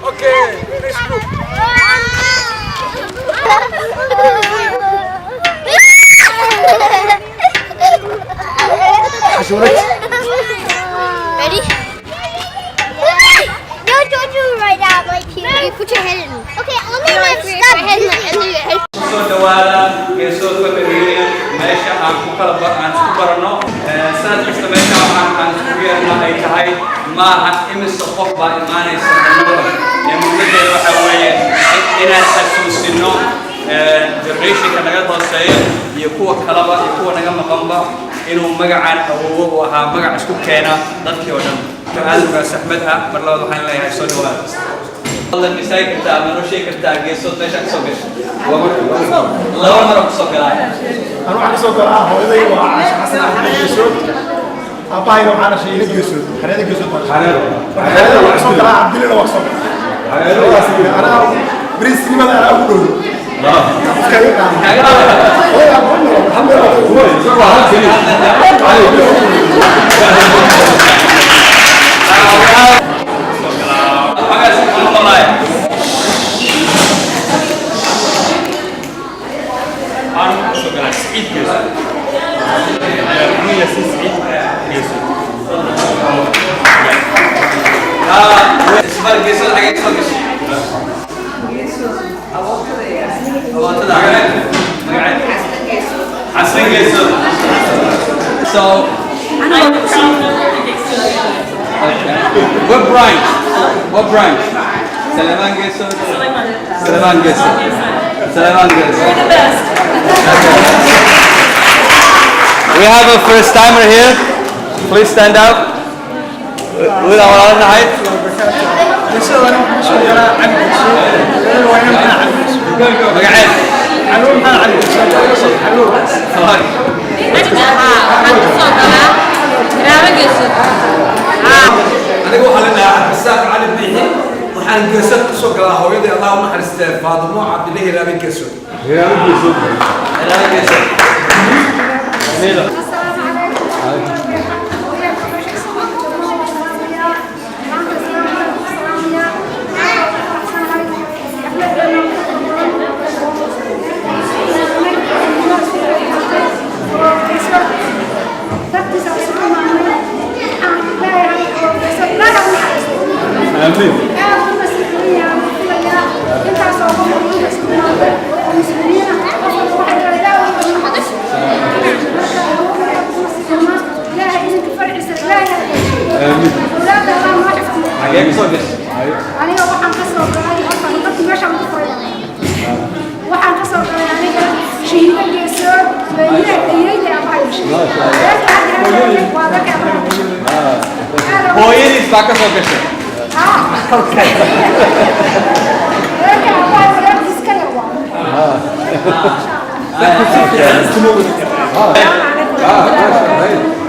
Okay, next group. Ready? No, don't do it right now, like you put your head in. Okay, only my stop head in your head. Soo dhawaada Geesood Family Reunion, meesha aan ku kala aan isku baranno. Sanad kasta meesha waxaan aan isku yeerno ay tahay maaha imise qof baa imaanaysa annada ee muhiimadeeda waxaa weeye inaan xasuusino generationka naga hooseeya iyo kuwa kalaba iyo kuwa naga maqanba inuu magacan awoowo uu ahaa magac isku keena dadkii oo dhan. Aad ugaas Axmed ah, mar labaad waxaan leeyahay soo dhawaada. Fadlan misaagi kartaa ama noo sheegi kartaa Geesood meesha kasoo gashay? Laba mar oo kasoo galaaya. Anu waxaan kasoo galaa, hooyaday waa Caashe Xasan Axmed Geesood, aabbahayna waxaa dhashay Ila Geesood, Xareeda Geesood baa dhashay. Xareeda waa kasoo galaa, Cabdillana waa kasoo galaa. Labadaas anaa bariisnimada anaa ugu dhow qofka iga qaada. Hooyada alxamdulillah. Magaas ma maqlaaya? Waxaan kasoo galaa Siciid Geesood, Maxamed Yaasiin Siciid Geesood. Isbar, Geesood xagee kasoo gashay? Abootada magaceed? Xasan Geesood. So okay. What branch? What branch? Salaman Geesood? Salaman Geesood. Salaman Geesood. The best. We have a first timer here. Please stand up. Wiil aan walaalo nahay. Geesood aniga waxaan kasoo galaa Cali Geesood. Waa ina Maxamed Cali Geesood. Magaceed? Caluur Maxamed Cali Geesood. Caluur. Sorry. Waxaan kasoo galaa Karaamo Geesood. Aniga waxaa la dhahaa Cabdisaaq Cali Biixi. Waxaan Geesood kusoo galaa hooyadii, Allah u naxariistee, Faadimo Cabdille Hiraabe Geesood. Walaalo Geesood. السلام عليكم. Amiin. Xagee kasoo gashay? Aniga waxaan ka soo galay, horta dadki meeshaan ku furay, waxaan ka soo galay aniga Shahiido Geesood. Ayeeyda abahay dhashay, waa dadka abahay dhashay. Hooyadiis baa kasoo gashay. Reerka abahay walaalkiis ka yar waa.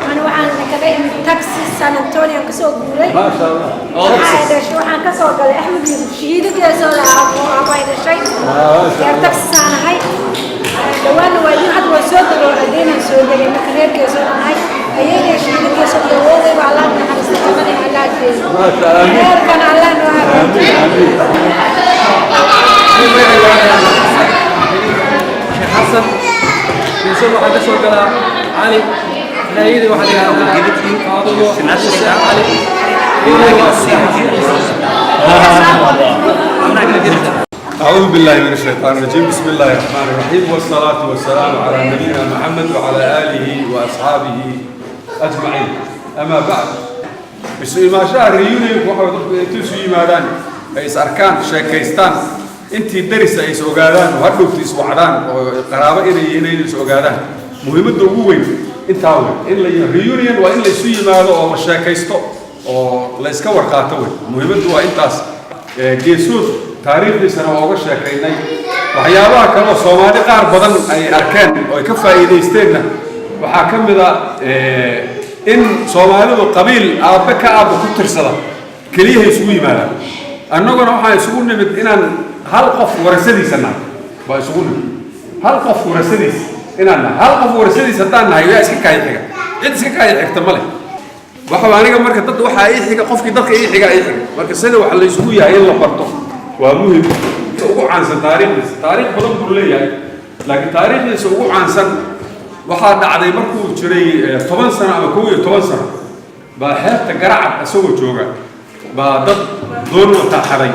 Ani waxaan kaga imid Texas, San Antonio kasoo guuray. Waxay dhashay, waxaan kasoo galay Axmed Yuusuf, Shahiido Geesood aabay dhashay. Reer Texas aan ahay. Dhawaana waa idin, hadda waa soo dego, adeynaan soo degay. Marka reer Geesood aan ahay, ayaga Shahiido Geesood iyo awoodayba Allah naxariista jannada Allah geeyo, reerkana Allah noo hagaajiyo. Sheekh Xasan Geesood waxaan ka soo galaa Cali. Naayadii waxaa la yidhahdaa Faadumo Cabdisaaq Cali. Hooyadii waa. أعوذ بالله من الشيطان الرجيم، بسم الله الرحمن الرحيم، والصلاة والسلام على نبينا محمد وعلى آله وأصحابه أجمعين، أما بعد. Isu imaashaha reunion waxa dadku intuu isu yimaadaan, ay is arkaan, sheekaystaan, intii darisa ay is ogaadaan oo hadhowti is wacdaan oo qaraabo inay yihiin inay is ogaadaan. Muhiimadda ugu weyn intaa wey. In la reunion waa in la isu yimaado oo la sheekaysto oo la iska warqaato wey. Muhiimaddu waa intaas. Geesood taariikhdiisana waa uga sheekaynay. Waxyaabaha kale oo Soomaali qaar badan ay arkeen oo ay ka faa'iidaysteenna waxaa ka mid a in Soomaalidu qabiil aabbe ka aabba ku tirsada keliyahay isugu yimaadaan. Annaguna waxaan isugu nimid inaan hal qof warasadiisa nahay baa isugu nimid. Hal qof warasadiis inaan nahay, hal qof warasadiis haddaan nahay, yaa iska kaaya xiga? Cid iska kaaya xigta ma leh. Waxa aniga marka dad waxaa ii xiga, qofkii dadka ii xiga ii xiga. Marka sida wax la isugu yahay in la barto waa muhim. Ugu caansan taariikhdiisa, taariikh badan buu leeyahay, laakiin taariikhdiisa ugu caansan waxaa dhacday markuu jiray 10 sano ama 11 sano baa xeebta Garacad isagoo jooga baa dad doon wataa xaday.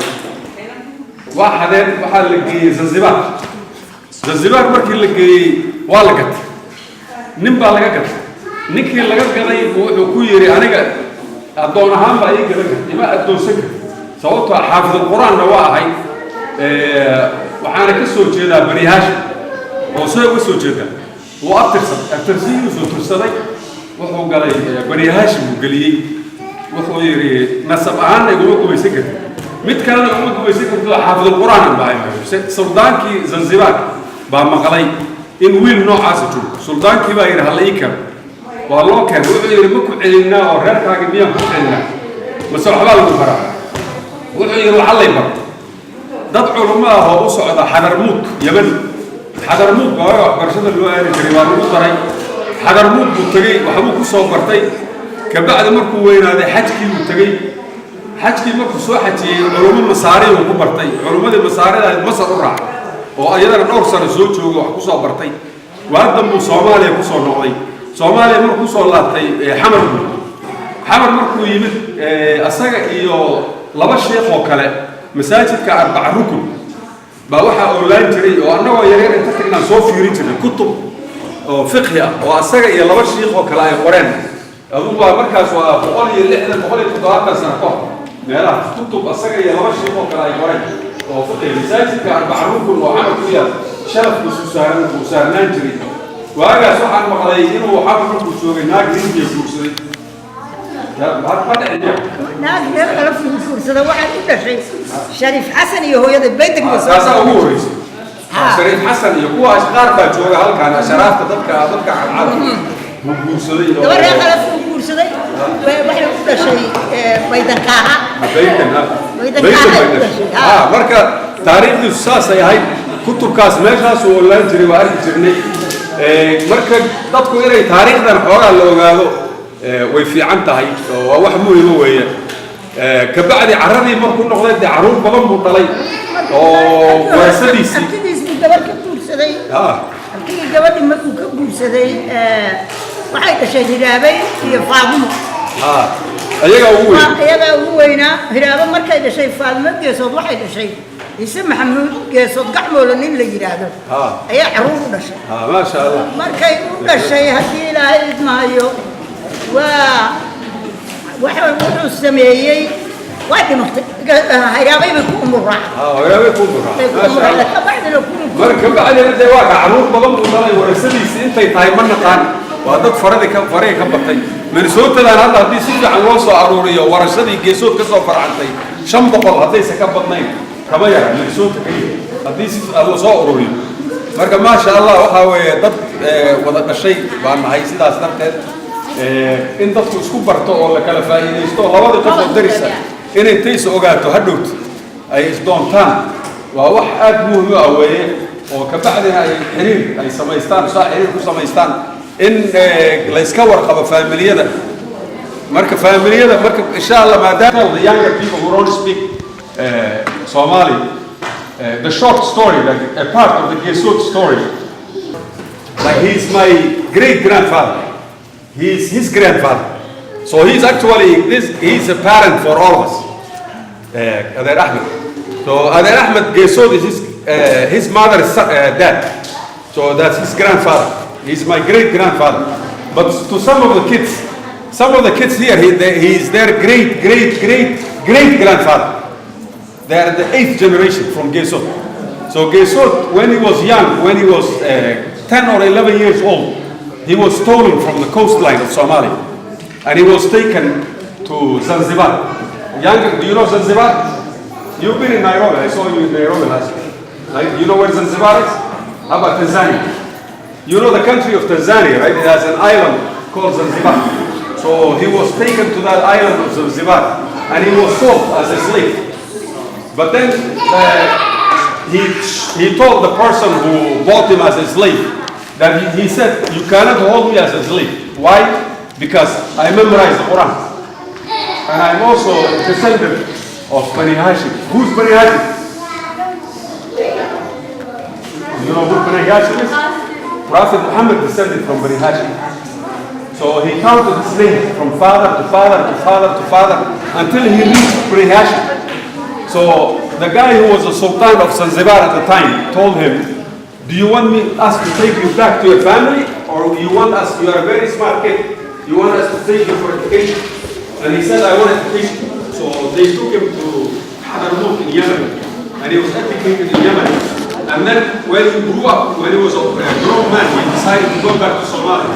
Waa xadeen, waxaa la geeyey Zanzibar. Zanzibar markii la geeyey waa la gatay, nin baa laga gatay. Ninkii laga gaday wuxuu ku yidhi, "Aniga addoon ahaan baa ii gadan karta, ima addoonsan karta, sababtoo ah xaafidul qur-aanna waa ahay, waxaana ka soo jeedaa Bani Haashim." Oo see uga soo jeedaa? Wuu abtirsan, abtirsiyiisuu tursaday. Wuxuu galay Bani Haashim buu geliyey. Wuxuu yidhi, "Nasab ahaanna iguma gumaysan karti, mid kalena iguma gumaysan karti oo xaafidul qur-aan aan baahay." Suldaankii Zanzibar baa maqlay in wiil noocaasa joogo. Suldaankii baa yidhi, "Hala ii keeno." Waa loo keenay. Wuxuu yidhi, "Ma ku celinaa oo reerkaagi miyaan ku celinaa, mase waxbaa lagu baraa?" Wuxuu yidhi, "Waxa lay baro." Dad culummo ah oo u socda Xadarmuud, Yemen, Xadarmuud baa waaga waxbarashada loo aadi jiray, waa lagu daray. Xadarmuud buu tegey, waxbuu ku soo bartay. Kabacdi markuu weynaaday xajkii buu tegey. Xajkii markuu soo xajiyey culummo Masaari uu ku bartay. Culummadii Masaarida ahayd Masar u raacay oo iyadana dhowr sano soo joogo, wax ku soo bartay. Waadan buu Soomaaliya ku soo noqday. Soomaaliya markuu soo laabtay, Xamar buu, Xamar markuu yimid, asaga iyo laba sheekh oo kale masaajidka Arbaca Rukun baa waxaa oolaan jiray oo annagoo yaryar inta tagnaan soo fiirin jirnay kutub oo fiqhi ah oo asaga iyo laba shiikh oo kale ay qoreen. Adugu waa markaas waa 160, 170 sano ka hor meelahaas, kutub asaga iyo laba shiikh oo kale ay qoreen oo fiqhi, masaajidka Arbaca Rukun oo Xamar ku yaal sharafkiisu saaran uu saarnaan jiray waagaas. Waxaan maqlay inuu Xamar markuu joogay naag Hindiya guursaday. Ma dhicin? Naag reer kala guursada. Waxay u dhashay Shariif Xasan iyo hooyada Baydag. Taasaa ugu horreysay. Shariif Xasan iyo kuwaas qaar baa jooga halkan, asharaafta dadka cadcada buu guursaday. Gabar reer kale uu guursaday. Waxay u dhashay Baydankaaha. Baydan, ha. Baydan. Baydan Kaaha bay u dhashay. dhashay, ha. Ha, marka taariikhdiisu saasay ahayd. Kutubkaas meeshaasuu olaan jiray, waa arki jirnay. Marka dadku inay taariikhdan xoogaa la ogaado way fiican tahay oo waa wax muhima weeye. Kabacdi carradii markuu noqday, dee carruur badan buu dhalay oo warasadiisii. Abtidiis buu gabar ka guursaday. Abtigii gabadhii markuu ka guursaday, waxay dhashay Hiraabay iyo Faadumo. Ha, ayagaa ugu weyn. Iyagaa ugu weynaa. Hiraabo markay dhashay Faadumo Geesood, waxay dhashay Ciise Maxamuud Geesood Gacmoolo nin la yidhaahdo ayaa carruur u dhashay. Ha, maasha Allah. Markay u dhashay, haddii Ilaahay idmaayo, waa waxa wuxuu sameeyey, waa dhimatay. Hiraabay bay ku umuraacday. Ha, Hiraabay ku umuraacday. Bay ku Maasha umuraacday. Allah. Kabacdina ku Marka kabacdina dee waa ka carruur badan buu dhalay. Warasadiisii intay tahay ma naqaan, waa dad faradii ka farihii ka batay. Minnesotadan hadda haddii si fiican loo soo aruuriyo warashadii Geesood ka soo farcantay, 500 haddaysa ka badnayn kama yara Minnesota keliya haddii si loo soo ururiyo. Marka maasha Allah, waxaa weeye dad wada dhashay baan nahay. Sidaas darteed in dadku isku barto oo la kala faa'iidaysto, labadii qof oo darisa inay taysa ogaato, hadhowt ay isdoontaan, waa wax aad muhim u ah weeye, oo kabacdina ay xiriir ay samaystaan, saa xiriir ku samaystaan, in la iska warqabo faamiliyada. Marka faamiliyada, marka insha Allah, maadaama the younger people who don't speak Somali, the short story, like a part of the Gesod story, like he's my great grandfather, he's his grandfather, so he's actually this, he's a parent for all of us, Adeer Ahmed. So Adeer Ahmed Gesod is his mother's dad, so that's his grandfather. He's my great grandfather, but to some of the kids, some of the kids here, he's their great great great great grandfather. They are the eighth generation from Gesod. So Gesod, when he was young, when he was 10 or 11 years old, he was stolen from the coastline of Somalia. And he was taken to Zanzibar. Younger, do you know Zanzibar? You've been in Nairobi. I saw you in Nairobi last week. Right? You know where Zanzibar is? How about Tanzania? You know the country of Tanzania, right? It has an island called Zanzibar. So he was taken to that island of Zanzibar and he was sold as a slave. But then the He told the person who bought him as a slave that he said, "You cannot hold me as a slave." Why? Because I memorized the Quran. And I'm also a descendant of Bani Hashim. Who's Bani Hashim? You know who Bani Hashim is? Prophet Muhammad descended from Bani Hashim. So he counted his name from father to father to father to father until he reached Bani Hashim. So the guy who was the Sultan of Zanzibar at the time told him, "Do you want us to take you back to your family, or you want us, you are a very smart kid, you want us to take you for education?" And he said, "I want education." So they took him to Hadramaut in Yemen, and he was educated in Yemen. And then when he grew up, when he was a grown man, he decided to go back to Somalia.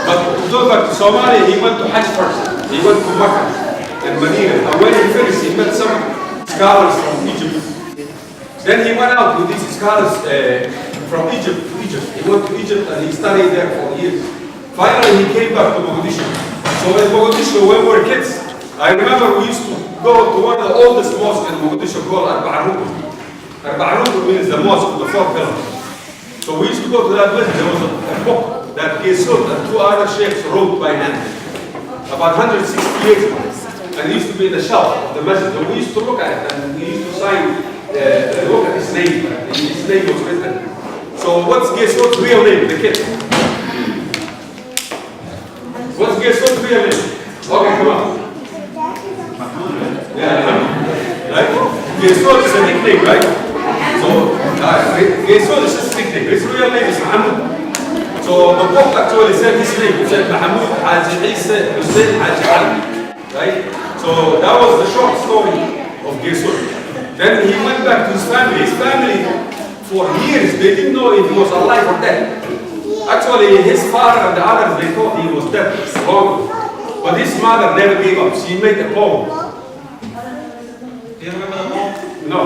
But to go back to Somalia, he went to Hajj first. He went to Mecca and Medina. And when he finished, he met some scholars from Egypt. Then he went out with these scholars from Egypt to Egypt. He went to Egypt and he studied there for years. Finally, he came back to Mogadishu. So in Mogadishu, when we were kids, I remember we used to go to one of the oldest mosques in Mogadishu called Arba'a Rukn. Arba'a Rukn means the mosque of the four pillars. So we used to go to that masjid. There was a book that Gesod and two other sheikhs wrote by hand about 160 years ago. And it used to be in the shelf of the masjid. And we used to look at it and we used to sign, look at his name. His name was written. So what's Gesod's real name, the kid? What's Gesod's real name? Okay, come on. Yeah, right? Gesod is a nickname, right? So, Gesod is just a nickname. His real name is Muhammad. So the book actually said his name. It said Mahmoud Haji Isa Hussein Haji Ali. Right? So that was the short story of Gesod. Then he went back to his family. His family, for years, they didn't know if he was alive or dead. Actually, his father and the others, they thought he was dead long ago. But his mother never gave up. She made a poem. Do you remember the poem? No.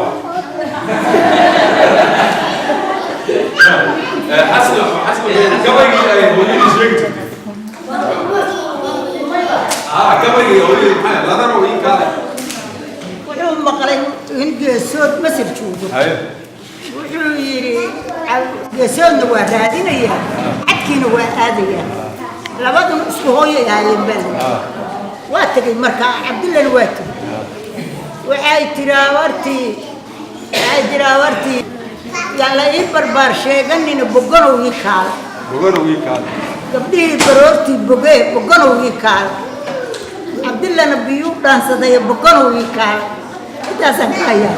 Xasan gabaygii ay hooyadii sheegi jirtay. Gabaygii hooyadii maxay ladano ii kaale. Wuxuu maqlay in Geesood Masar joogo. Wuxuu yidhi Geesoodna waa raadinayaa, xadkiina waa aadayaa. Labaduna isku hooyay ahaayeen baa layidhi. Waa tegey markaa, Cabdillana waa tegey. Waxay tiri abartii, waxay tiri abartii, yaan la ii barbaar sheeganina boganow ii kaala. Boganow ii kaala. Gabdhihii baroortii bogee boganow ii kaala. Cabdillana biyuu dhaansaday boganow ii kaala. Intaasaan ka hayaa.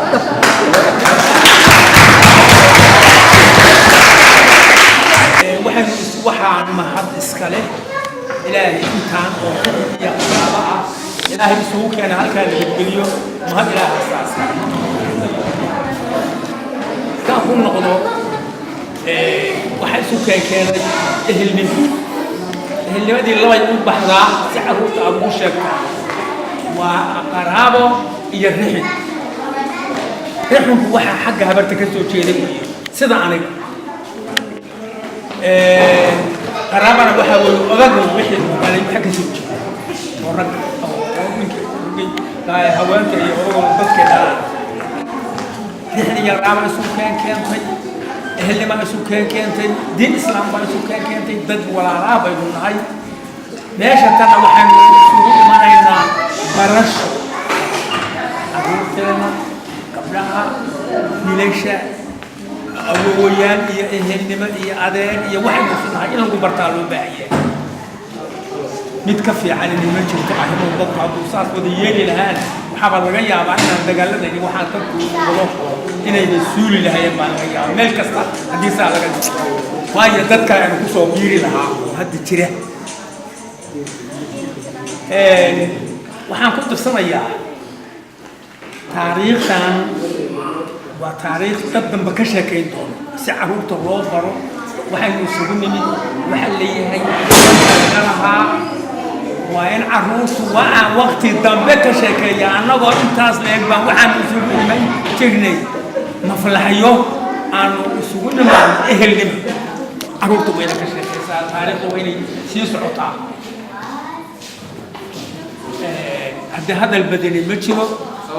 Waxaan mahad iska leh Ilaahay intaan oo iyo qaraabo ah Ilaahay isugu keena halkaa nabadgeliyo, mahad Ilaahay asaas kaan ku noqdo. Waxaa isu keenkeenay ehelnimo. Ehelnimadii labay u baxdaa si carruurta aad ugu sheegtaa, waa qaraabo iyo rixin. Rixinku waxaa xagga habarta ka soo jeeday weeye, sida aniga. Qaraabana waxaa weeye odagu wixii dhalay waxa ka soo jeeda oo rag oo ninka haweenka iyo odagu dadkay dhalaan. Rixin iyo qaraabana isu keentay, ehelnima isu keentay, diin islaam baa isu keentay, dad walaalaa baynu nahay. Meesha tanna waxaynu isugu imanaynaa barasho carruurteena, gabdhaha, wiilasha, awowayaal iyo ehelnimo iyo adeer iyo waxaynu isu nahay in lagu bartaa loo baahan yahay. Mid ka fiican ma jirto arrimuhu. Dadku hadduu saas wada yeeli lahaana, waxaaba laga yaabaa inaan dagaaladani waxaan dadku wado inayna suuli lahayeen baa laga yaabaa meel kasta haddii saa laga dhigo, waayo dad kale aynu kusoo biiri lahaa oo hadda jira. Waxaan ku tirsanayaa taariikhdan waa taariikh dad dambe ka sheekayn doono si carruurta loo baro waxaynu isugu nimid, waxa leeyahay laga lahaa. Waa in carruurtu waa aan waqti dambe ka sheekeeya annagoo intaas la eg baan waxaanu isugu iman jirnay maflaxyo aanu isugu nimaadno ehelnimo. Carruurta wayna ka sheekaysaa, taariikhda waa inay sii socotaa. Haddii hadal badani ma jiro.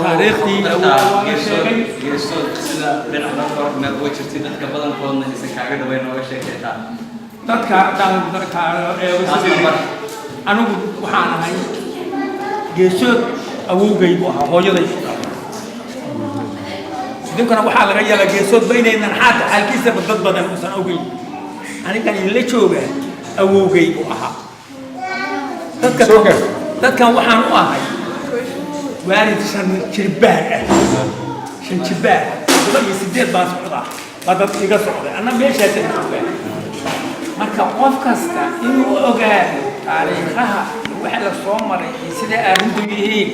Taariikhdii waa la sheegay. Geesood sida dhinac meel uga jirtay, dadka badankoodna aysan kaaga dhaweyn, nooga sheekaytaa. Dadka anigu waxaan ahay Geesood, awowgay buu ahaa, hooyaday ku dhalay. Idinkuna waxaa laga yaabaa Geesoodba inaynan xaata xaalkiisaba dad badan uusan ogeyn. Anigan idinla jooga awowgay buu ahaa. Dadka dadkan waxaan u ahay waalid shan jirbaar ah, shan jirbaar, 7 iyo 8 baan socdaa, baa dad iga socday, anna meeshaasaan joogaa. Marka qof kasta inuu ogaado taariikhaha iyo waxa la soo maray iyo sida arrintu yihiin.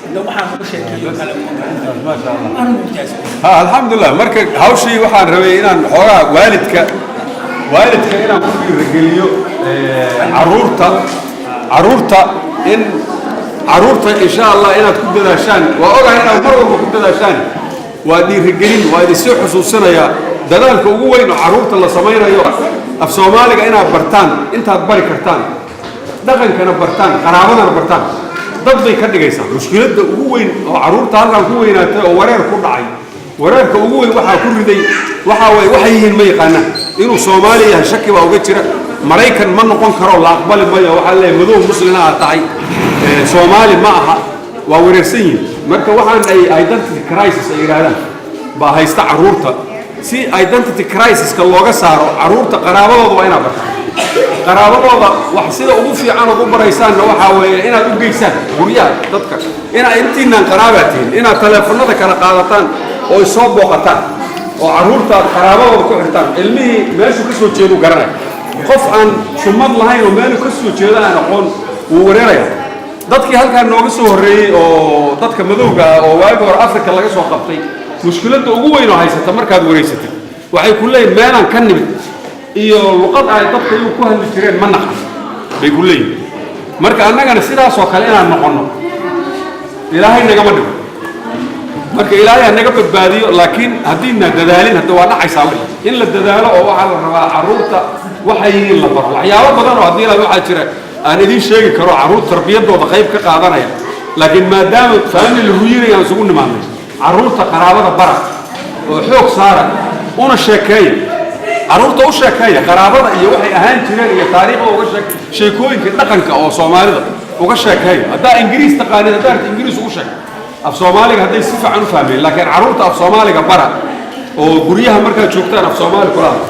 Hadda waxaan ugu sheekeeyo kale. ما شاء الله. Arrintaas. Ha, alxamdulilah. Marka hawshii waxaan rabay inaan xoogaa waalidka inaan ku dhiirigeliyo caruurta in caruurta insha Allah inaad ku dadaashaan. Waa ogahay inaad mar walba ku dadaashaan. Waa dhiirigelin, waa idin soo xusuusinayaa dadaalka ugu weyn oo caruurta la samaynayo, af Soomaaliga inaad bartaan intaad bari kartaan, dhaqankana bartaan, qaraabadana bartaan, dad bay ka dhigaysaa. Mushkiladda ugu weyn oo caruurta halkan ku weynaatay oo wareer ku dhacay, wareerka ugu weyn waxaa ku riday waxaa waye waxay yihiin ma yaqaanaan. Inuu Soomaali yahay shaki baa uga jira. Maraykan ma noqon karo, la aqbali mayo, waxaa leeyahay madow muslina aad tahay, Soomaali ma aha, waa wareersan yihiin. Marka waxaan ay identity crisis ay yidhaahdaan baa haysta caruurta. Si identity crisiska looga saaro caruurta, qaraabadooda waa inaad bartaan. Qaraabadooda wax sida ugu fiican ugu baraysaanna waxaa weeye inaad u geysaan guryaha dadka, inaad intiinaan qaraabaa tihiin, inaad taleefanada kala qaadataan oo isoo booqataan oo carruurta aad qaraabadooda ku xirtaan. Ilmihii meeshuu ka soo jeedu garanaya. Qof aan sumad lahayn oo meeluu ka soo jeedo aan aqoon wuu wareeraya. Dadkii halkaan nooga soo horreeyey oo dadka madowga ah oo waagi hore Afrika laga soo qabtay, mushkiladda ugu weyn oo haysata markaad wareysatid waxay ku leeyihin meelaan ka nimid iyo luqad ay dadka iyagu ku hadli jireen ma naqan bay ku leeyihin. Marka annagana sidaasoo kale inaan noqonno Ilaahay nagama dhigo. Marka Ilaahay ha naga badbaadiyo, laakiin haddiina dadaalin hadda waa dhacaysaa wixii. In la dadaalo oo waxaa la rabaa carruurta waxay yihiin la baro. Waxyaabo badan oo haddii la waxaa jira aan idiin sheegi karo carruur tarbiyadooda qayb ka qaadanaya, laakiin maadaama family reunion aan isugu nimaadnay, carruurta qaraabada bara oo xoog saara, una sheekeeya carruurta, u sheekeeya qaraabada iyo waxay ahaan jireen iyo taariikhda uga sheek, sheekooyinka dhaqanka oo Soomaalida uga sheekeeya. Haddaa Ingiriis taqaanid, haddaa aragtid Ingiriis ugu sheeg. Af Soomaaliga hadday si fiican u fahmeen, laakiin carruurta af Soomaaliga bara oo guryaha markaad joogtaan af Soomaali kula hadla.